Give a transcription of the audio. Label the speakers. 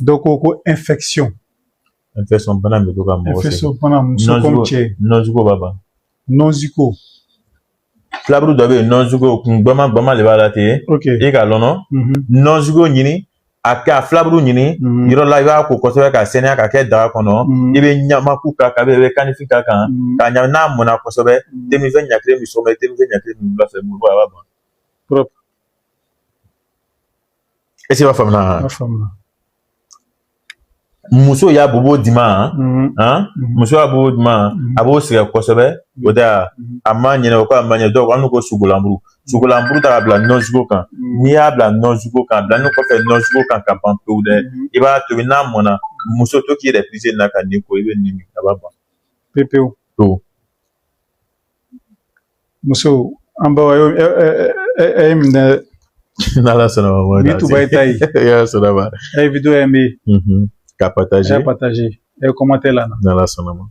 Speaker 1: Dɔw ko ko infection.
Speaker 2: Infection bana bɛ to ka mɔgɔ sɛgɛn.
Speaker 1: Infection bana, muso comme cɛ.
Speaker 2: Nɔnzugo b'a ban.
Speaker 1: Nɔnziko.
Speaker 2: Filaburu dɔ bɛ yen, nɔnzugo kun gbama gbama de b'a la ten. I ka lɔnɔ nɔnzugo ɲini, a kɛ a filaburu ɲini yɔrɔ la, i b'a ko kosɛbɛ ka sɛnɛya ka kɛ daga kɔnɔ. I bɛ ɲamaku k'a kan, i bɛ kanifin k'a kan k'a ɲami. N'a mɔnna kosɛbɛ, denmisɛn ɲɛ kelen min sɔgɔma, denmisɛn ɲɛ kelen min wula fɛ, mun a b'a ban.
Speaker 1: Propre.
Speaker 2: Est ce que i b'a faamuya?
Speaker 1: A faamuya.
Speaker 2: Muso y'a bobo dima han, muso y'a bobo dima, a b'o sɛgɛn kosɛbɛ. O tɛ a a ma ɲinɛ o kɔ, a ma ɲɛ. Dɔw an ko sogolanburu, sogolanburu ta ka bila nɔnsugo kan. N'i y'a bila nɔnsugo kan, bila nin kɔfɛ nɔnsugo kan ka ban pewu dɛ, i b'a tobi. N'a mɔnna, muso to k'i yɛrɛ pise na ka nin ko, i bɛ nin min, a b'a ban.
Speaker 1: Pewu pewu.
Speaker 2: Pewu.
Speaker 1: Muso, an baw, a ye minɛ.
Speaker 2: N'Ala sɔnna ma.
Speaker 1: Ni tuba ye ta ye.
Speaker 2: N'Ala sɔnna ma.
Speaker 1: A ye vidéo aimer.
Speaker 2: Ka
Speaker 1: A
Speaker 2: partager.
Speaker 1: ye partager, a ye commentaire la.
Speaker 2: N'Ala sɔnna ma.